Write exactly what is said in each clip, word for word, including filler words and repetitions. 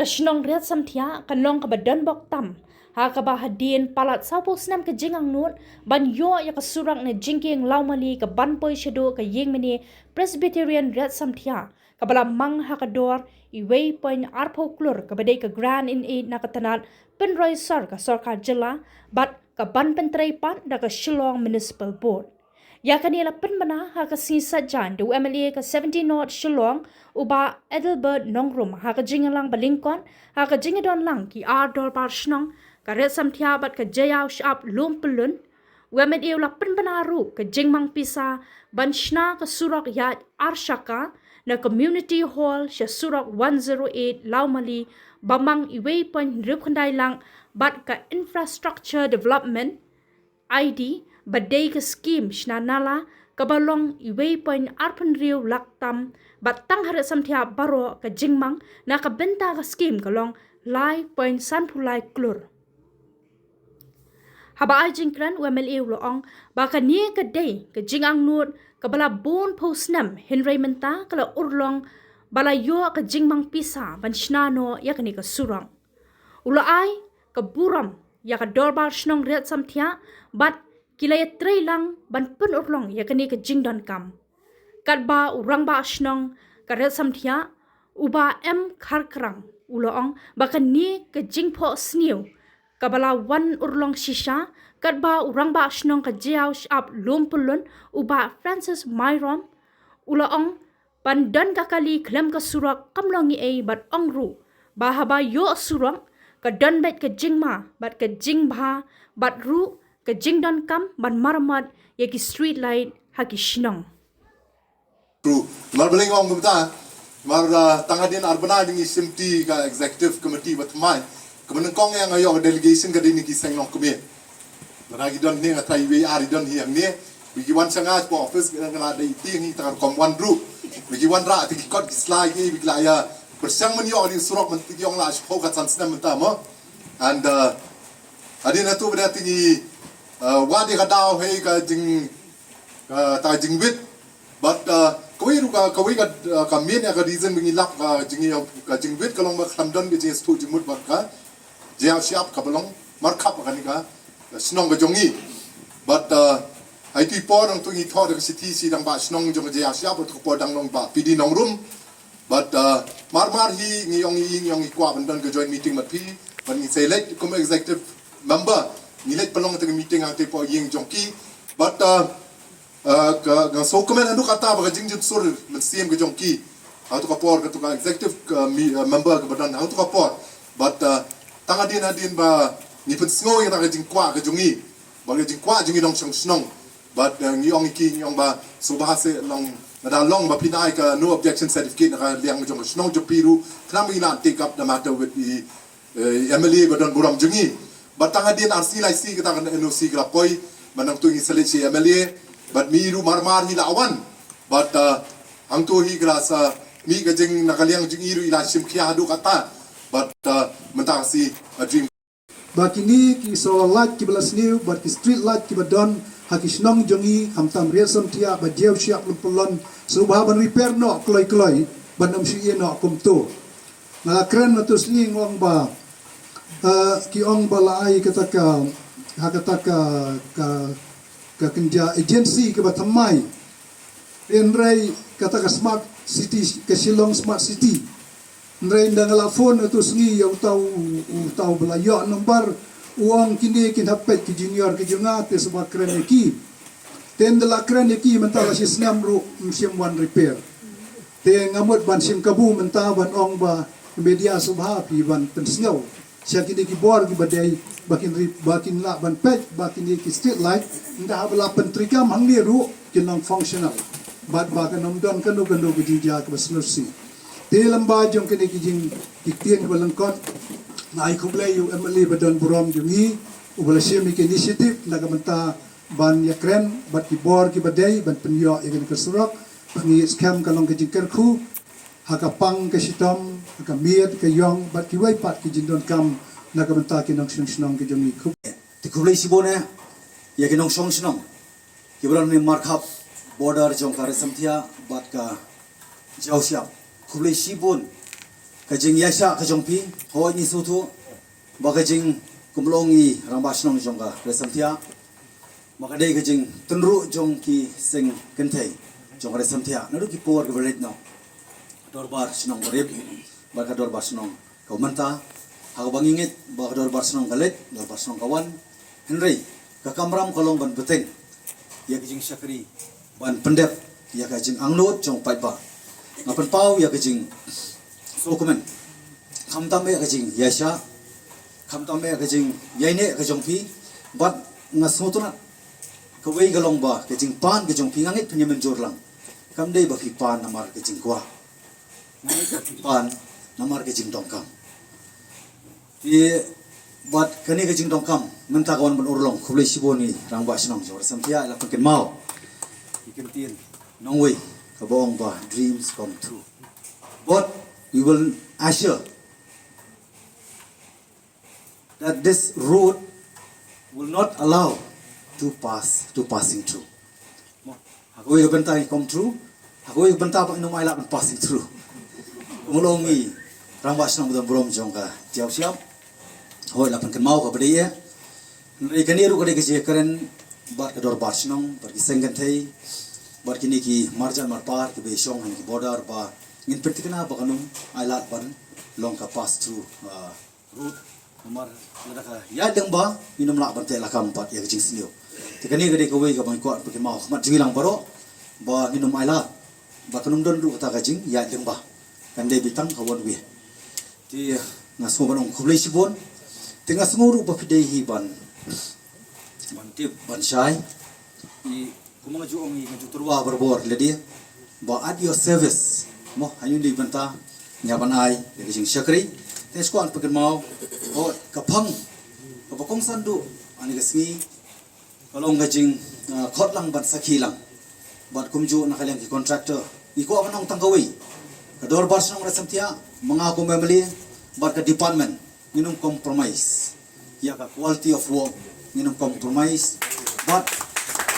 Ka shnong Riatsamthiah kan long kaba donbok tam ha kaba hadien palat sawphew snem ka jingangnud ban ïoh ïa ka surok na jingkieng Lawmali kaban poi shaduh ka Ïingmane Presbyterian Riatsamthiah, kaba la mang ha ka dor iwei point arphew klur, kaba dei ka grant in aid na ka tnat pynroi sor ka sorkar jylla bad kaban pyntrei pat da ka Shillong Municipal Board. Ïa kane la pynbna ha ka sngi Saitjaiñ da u M L A ka seventeen North Shillong, u Bah Adelbert Nongrum, ha ka jingïalang ba lyngkot ha ka jingdon lang ki ar dorbar shnong, ka Riatsamthiah bad ka Jaiaw Shyiap Lumpyllun. U M L A u la pynbna ruh ka jingmang pisa ban shna ka surok ïaid ar shaka na Community Hall sha surok one zero eight Lawmali, ba mang iwei point hynriewphew khyndai lak, bad ka Infrastructure Development, I D, ba dei ka skim shna nala, kaba long iwei point arphew hynriew lak tam, bad tang ha Riatsamthiah baroh ka jingmang na ka bynta ka skim ka long lai point sanphew lai klur. Haba ai jingkren, u M L A u la ong ba kane ka dei ka jingangnud kaba la bun phew snem, hynrei mynta ka la urlong ba la ïoh ka jingmang pisa ban shna noh ïa kane ka surok. U la ai ka burom ïa ka dorbar shnong Riatsamthiah bad ki la ïatrei lang ban pynurlong ïa kane ka jingdonkam. Katba u rangbah shnong ka Riatsamthiah, u Bah M Kharkrang, u la ong ba kane ka jingphohsniew kaba la wan urlong shisha, katba u rangbah shnong ka Jaiaw Shyiap Lumpyllun, u Bah Francis Myrom, u la ong ban don ka kali khlem ka surok kam long ei, bad ong ruh ba haba ïoh surok ka don beit ka jingma bad ka jingbha, bad ruh ka jingdonkam ban maramot ïa ki street light ha ki shnong. True. Mar ba la ong kumta, mar, ah, tang hadien ar bnai da ngi shim ti ka executive committee ba thymmai, kaba nyngkong ïa nga ïoh ka delegation ka dei na ki seng nongkmie. Lada ki don ne nga trai wei ar i don hi hangne. Ba ki wan sha nga hapoh office, nga la dei ti ngi ta ka rukom wan ruh. Ba ki wan rah ti ki kot ki slai ki, ba ki la ïa pyrshang ban ïoh ka ding surok, mynta ki ong la shiphew ka san snem mynta mo. And, uh, hadien hato ba da ti ngi, uh, wad ïa ka daw hei ka jing, uh, ta ka jingwit. But, uh, kawei ruh ka, kawei ka, uh, ka main ïa ka reason ba ngi lap ka jing, ka jingwit ka long ba khlem don ka jingïasngewthuh jingmut bad ka Jaiaw Shyiap kaba long markhap ha kane ka shnong ka jong ngi. But, uh, ha itu i por nangtu ngi thoh da ka shithi sha i rangbah shnong jong ka Jaiaw Shyiap, ha utu ka por dang long Bah P D Nongrum. But, uh, mar mar hi ngi ong i, ngi ong i kwah ban don ka joint meeting bad phi, bad ngi sa leit kum executive member, ngi leit pynlong ïa ka meeting hangtei hapoh ïing jong ki. But, uh, uh, ka, nga sngewkmen haduh katta ba ka jingjynsur mynsiem ka jong ki ha utu ka por, ka tu ka executive, uh, mi-, uh, member kaba don ha utu ka por. But, uh, tang hadien hadien ba ngi pynsngew ïa ka jingkwah ka jong ngi, ba ka jingkwah jong ngi nongshong shnong. But, uh, ngi ong ïa ki, ngi ong ba sngewbha seh long, lada long ba phin ai ka no objection certificate na ka liang jong ka shnong jong phi ruh, khnang ba ngi lah take up the matter with the, uh, M L A ba don burom jong ngi. But tang hadien ar sngi lai sngi kata ka N O C ka la poi, ba nangtu ngi sa leit sha M L A, but mi ruh mar mar hi la wan. But, uh, hangtu hi ka la sa mih ka jing na ka liang jong i ruh i la shim khia haduh katta. But, uh, mynta ka sngi, a dream. Ba kine ki solar light kiba la sniew, bad ki street light kiba don ha ki shnong jong ngi, khamtam Riatsamthiah bad Jaiaw Shyiap Lumpyllun, sngewbha ban repair noh kloi kloi, ban ym shu ïeh noh kumto. Nga la kren na tu sngi nga ong ba, eh, ki ong ba la ai kata ka, ha kata ka, ka, ka kynja agency kaba thymmai. Hynrei kata ka smart city, ka Shillong Smart City. Hynrei ynda nga la phone utu sngi ïa uta u, uta uba la ïoh number, u ong kine kin hap peit ki junior ki jong nga, te sngewbha kren ïa ki. Te ynda la kren ïa ki mynta la shi snem ruh ym shym wan repair. Te nga mut ban shim kabu mynta ban ong ba media sngewbha phi ban pynsngew sha kine ki bor kiba dei, ba kin rip, ba kin lah ban peit ba kine ki street light, ynda haba la pyntreikam hangne ruh kin long functional. Bad ba kan ym don kano kano ka jingjia kaba sngewsih. Te lyngba jong kine ki jing, ki ktien kiba lyngkot, nga ai khublei ïa u M L A ba don burom jong ngi, uba la shim ïa ki initiative na ka bynta ban ïakren bad ki bor kiba dei ban pynïoh ïa kane ka surok, ba ngi skhem ka long ka jingkyrkhu ha ka pang ka shitom, ha ka miet ka ïong bad kiwei pat ki jingdonkam na ka bynta ki nongshong shnong ki jong ngi. Khublei. Te khublei shibun eh ïa ki nongshong shnong kiba don ne markhap border jong ka Riatsamthiah bad ka Jaiaw Shyiap. Khublei shibun Ka jingïaishah ka jong phi, hooid ngi sngewthuh ba ka jingkumlong i rangbah shnong jong ka Ri Samthiah, ba ka dei ka jingtynruh jong ki seng kynthei jong ka Ri Samthiah naduh ki por kiba leit noh. Dorbar shnong barim bad ka dorbar shnong ka mynta, ha kaba ngi ngeit ba ka dorbar shnong ka leit, dorbar shnong ka wan. Hynrei ka kamram ka long ban bteng ïa ka jingshakri, ban pyndep ïa ka jingangnud jong paidbah. Nga pynpaw ïa ka jingsngewkmen, khamtam ïa ka jingïaishah, khamtam ïa ka jingïaineh ka jong phi. Bad nga sngewtynnat, kawei ka long ba ka jingpan ka jong phi, nga ngeit phin ïa mynjur lang. Kam dei ba phi pan namar ka jingkwah, nga ngeit ba phi pan namar ka jingdonkam. Te bad kane ka jingdonkam mynta ka wan ban urlong. Khublei shibun i rangbah shnong jong ka Ri Samthiah, i la pynkynmaw i kyntien nongwei kaba ong ba dreams come true. But we will assure that this road will not allow to pass, to passing through. Mo, ha kawei ka bynta i come true, ha kawei ka bynta ba ngin ym ailad ban passing through. Kumlong i rangbah shnong ba don burom jong ka Tiaw Siap. Hooid, la pynkynmaw kaba dei eh. Hynrei kane ruh ka dei ka jingkren bad ka dorbar shnong, bad ki seng kynthei, bad kine ki marjan marpar kiba shong ha ki border, ba ngin pynthikna ba kan ym ailad ban long ka pass through, ah, road. Namar lada ka ïaid lyngba, ngin ym lah ban teh lakam pat ïa ka jingsniew. Te kane ka dei kawei kaba ngi kwah pynkynmaw ha khmat jong ngi lang baroh, ba ngin ym ailad, ba kan ym don ruh kata ka jingïaid lyngba. Kan dei beit tang ka one way. Te nga sngew ban ong khublei shibun. Te nga sngew ruh ba phi dei hi ban, ban tip, ban shai. I, kumba nga ju ong, i nga ju tyrwa barabor lade ba at your service. Mo, ha ïing i bynta ngi hap ban ai ïa ka jingshakri. Te shu kwah pynkynmaw, oh, ka phang kaba kongsan duh ha kane ka sngi ka long ka jing, ah, khot lang ban sakhi lang. Bad kumjuh na ka liang ki contractor, ngi kwah ban ong tang kawei, ka dorbar shnong Ri Samthiah, ma nga kum M L A bad ka department, ngin ym compromise ïa ka quality of work, ngin ym compromise. Bad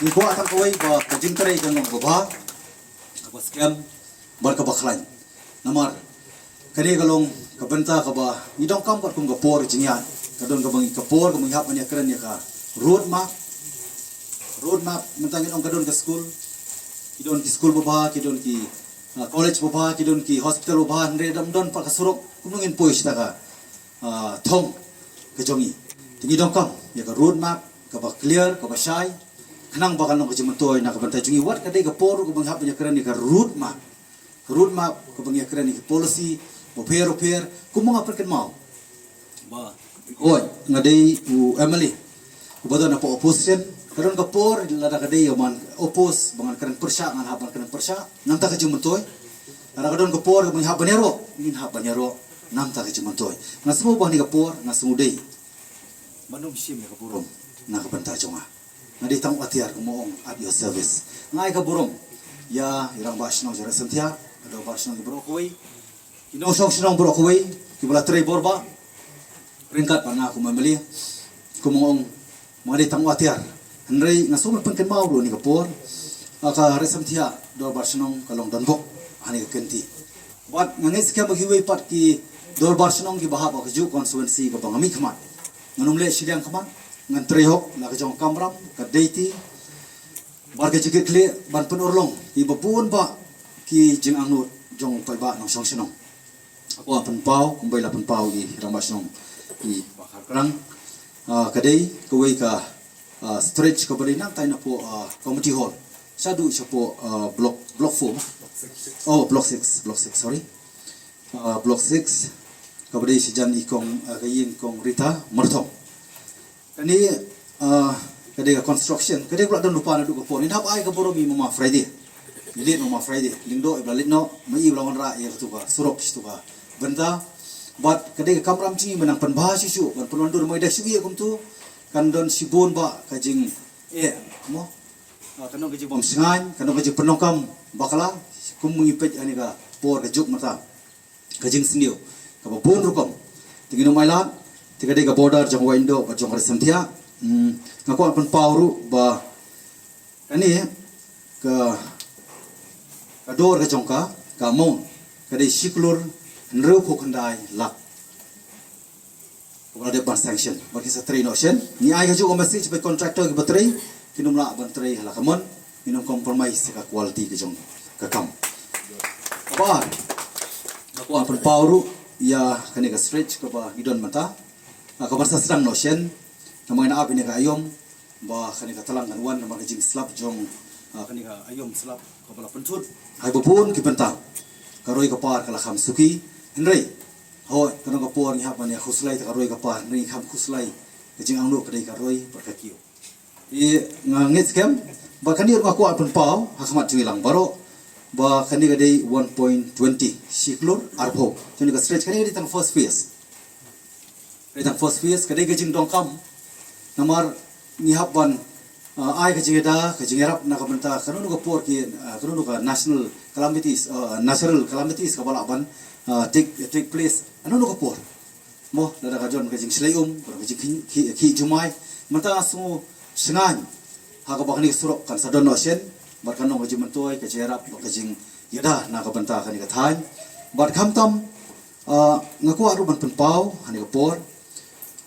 ngi kwah tang kawei ba ka jingtrei kan long kaba bha, kaba skhem bad kaba khlaiñ. Namar kane ka long ka bynta kaba ngi donkam katkum ka por jingïaid. Ka don kaba ngi, ka por kaba ngi hap ban ïakren ïa ka road map. Road map mynta ngin ong ka don ka skul, ki don ki skul babha, ki don ki, ah, college babha, ki don ki hospital babha, hynrei lada ym don pat ka surok, kumno ngin poi sha ka, ah, thong ka jong ngi? Te ngi donkam ïa ka road map kaba clear, kaba shai, khnang ba kan long ka jingmyntoi na ka bynta jong ngi. Wat ka dei ka por ruh kaba ngi hap ban ïakren ïa ka road map. Ka road map kaba ngi ïakren ïa ki policy bapher bapher, kumba nga pynkynmaw ba, hooid, nga dei u M L A uba don hapoh opposition. Ka don ka por lada ka dei ïa man oppose ba ngan kren pyrshah, ngan hap ban kren pyrshah, namar ka jingmyntoi. Lada ka don ka por kaba ngi hap ban ïaroh, ngin hap ban ïaroh, namar ka jingmyntoi. Nga sngew ba ha kane ka por nga sngew dei ban ym shim ïa ka burom na ka bynta jong nga. Nga dei tang u atiar, kumba ong, at your service. Nga ai ka burom ïa i rangbah shnong jong ka Ri Samthiah, ka dorbar shnong baroh kawei, ki nongshong shnong baroh kawei kiba la trei bor bha ryngkat bad nga kum M L A. Kumba ong, nga dei tang u atiar, hynrei nga sngew ban pynkynmaw ruh ha kane ka por, ah, ka Ri Samthiah dorbar shnong ka long donbok ha kane ka kynti. Bad nga ngeit skhem ba kiwei pat ki dorbar shnong kiba hap ha kajuh constituency kaba nga mihkhmat, ngan ym leh shiliang khmat, ngan trei hok na ka jong ka kamram, ka dei ti, bad ka jingkitkhlieh ban pynurlong ïa ba bun bah ki jingangnud jong u paidbah nongshong shnong. Nga kwah pynpaw kumba la pynpaw i rangbah shnong i Bah Kharkrang. Ah, ka dei kawei ka, ah, stretch kaba dei nangta napoh, ah, community hall shaduh shapoh, ah, block, block four. Oh, block six, block six, sorry. Ah, block six, kaba dei shajan i kong, ah, ka ïing kong Rita Marthong. Kane, ah, ka dei ka construction, ka dei ka la don lypa naduh ka por. Ngin hap ai ka burom i Mama Friday. I late Mama Friday Lyngdoh, iba la leit noh, ma i iba la wanrah ïa katu ka surok, katu ka bynta. Bad ka dei ka kamram jong ngi ban nang pynbha shuh shuh, ban pynwandur, ma i da shu ïa kumtu kan don shibun bah ka jing, eh, mo, ah, kan don ka jingbym shngaiñ, kan don ka jingpyndonkam bakla, kum ma ngi peit ha kane ka por ka juk mynta. Ka jingsniew kaba bun rukom. Te ngin ym ailad, te ka dei ka border jong Wahyndoh bad jong ka Ri Samthiah. Hmm, nga kwah pynpaw ruh ba kane ka, ka dor ka jong ka, ka amount, ka dei shi klur hynriewphew khyndai lak. Kaba la dep ban sanction bad ki sa trei noh shen. Ngi ai ka juh ka message ba ki contractor kiba trei kin ym lah ban trei ha la ka mon, kin ym compromise ïa ka quality ka jong ka kam. Kaba ar, nga kwah pynpaw ruh ïa kane ka stretch kaba ngi don mynta, ah, kaba sa sdang noh shen. Namar ngi ap ïa kane ka aïom ba kane ka tlang kan wan namar ka jingslap jong, ah, kane ka aïom slap kaba la pynthut. Haba bun ki bynta ka roi ka par ka la kham suki. Hynrei hooid, ka long ka por ngi hap ban ïa khuslai ïa ka roi ka par, hynrei ngi kham khuslai ka jingangnud ka dei ka roi bad ka kiew. Te nga ngeit skhem ba kane ruh nga kwah pynpaw ha khmat jong ngi lang baroh ba kane ka dei one point twenty, shi klur arphew. Jong kane ka stretch, kane ka dei tang first phase. Ka dei tang first phase, ka dei ka jingdonkam. Namar ngi hap ban, ah, ai ka jingïada, ka jingïarap na ka bynta kano kano ka por ki, ah, kano kano ka national calamities, ah, natural calamities kaba lah ban, ah, take, take place kano kano ka por. Mo, lada ka don ka jingshlei um, ka don ka jingkhih, khih, khih jumai. Mynta nga sngew shngaiñ ha kaba kane ka surok kan sa don noh shen bad kan long ka jingmyntoi, ka jingïarap bad ka jingïada na ka bynta kane ka thaiñ. Bad khamtam, ah, nga kwah ruh ban pynpaw ha kane ka por,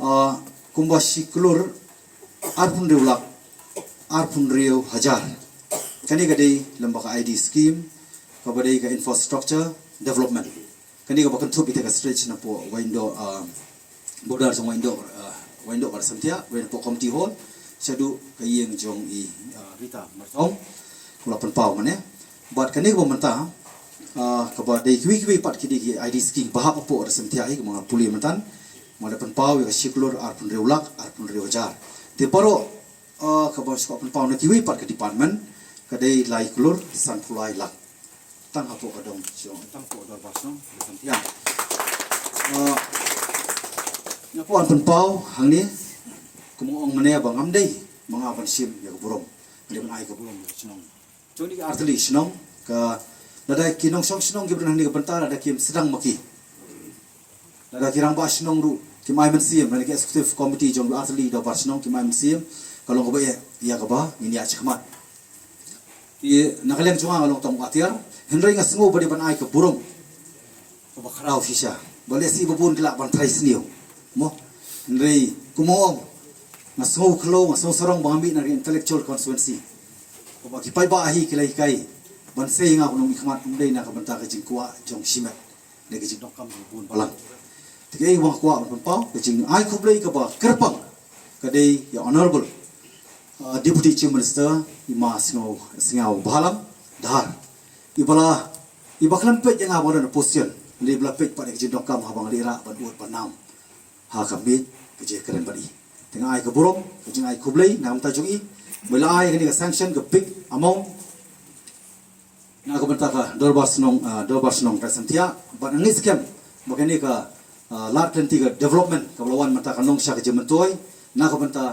ah, kumba shi klur arphew hynriew lak arphew hynriew hajar. Kane ka dei lem bad ka I D scheme kaba dei ka infrastructure development. Kane kaba kynthup ïa ka stretch napoh Wahyndoh, ah, border jong Wahyndoh, ah, Wahyndoh bad Raisamthiah, napoh Community Hall shaduh ka ïing jong i, ah, Rita Martong, kumba la pynpaw mynne. Bad kane kaba mynta, ah, kaba dei kiwei kiwei pat ki dei ki I D scheme ba hap hapoh Raisamthiah hi, kumba nga pule mynta, kumba la pynpaw ïa ka shi klur arphew hynriew lak arphew hynriew hajar. Te baroh, ah, kaba shu kwah pynpaw na kiwei pat ka department ka dei lai klur sanphew lai lak. Tang hapoh ka dong shnong, tang hapoh ka dorbar shnong Raisamthiah. Ah, nga kwah pynpaw hangne, kumba nga ong mynne ba ngam dei ma nga ban shim ïa ka burom, nga dei ban ai ka burom ïa ka shnong. Jong kine ki artylli shnong, ka, lada ki nongshong shnong kiba don hangne ka bynta lada kim sdang ma ki, lada ki rangbah shnong ruh kim ai mynsiem, lada ki executive committee jong artylli dorbar shnong kim ai mynsiem, ka long kaba eh ïa kaba ngin ïaid shakhmat. Te na ka liang jong nga, nga long tang u atiar, hynrei nga sngew ba dei ban ai ka burom kaba khraw shisha. Ba lehse ba bun ki lah ban trai sniew, mo. Hynrei kumba nga ong, nga sngew khloo, nga sngew sarong ba nga mih na ka intellectual constituency kaba ki paidbah hi ki la hikai ban sei ïa nga kum u nongmihkhmat, ym dei na ka bynta ka jingkwah jong shimet, dei ka jingdonkam jong bun balang. Te kaei kaba nga kwah ban pynpaw, ka jingai khublei kaba kyrpang ka dei ïa Honorable, ah, Deputy Chief Minister, i Ma Sniaw, Sniawbhalang Dhar, iba la, iba khlem peit ïa nga ba nga don ha position, hynrei ba la peit pat ïa ka jingdonkam haba nga leh rah ban ud ban nam ha ka miej ka jingkren bad i. Te nga ai ka burom, ka jingai khublei na ka bynta jong i ba i la ai kane ka sanction ka big amount na ka bynta ka dorbar shnong, ah, dorbar shnong Raisamthiah. Bad nga ngeit skhem ba kane ka, ah, lad ka lynti ka development kaba la wan mynta kan long sha ka jingmyntoi na ka bynta,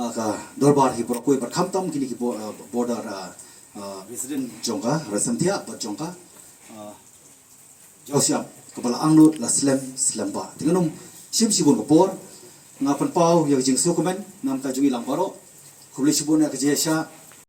ah, ka dorbar hi baroh kawei, bad khamtam kine ki bo-, ah, border, ah, ah, resident jong ka Raisamthiah bad jong ka, ah, Jowsiap, kaba la angnud la slem slem bha. Te ngan ym shim shibun ka por, nga pynpaw ïa ka jingsngewkmen na ka bynta jong i lang baroh. Khublei shibun ïa ka jingïaishah,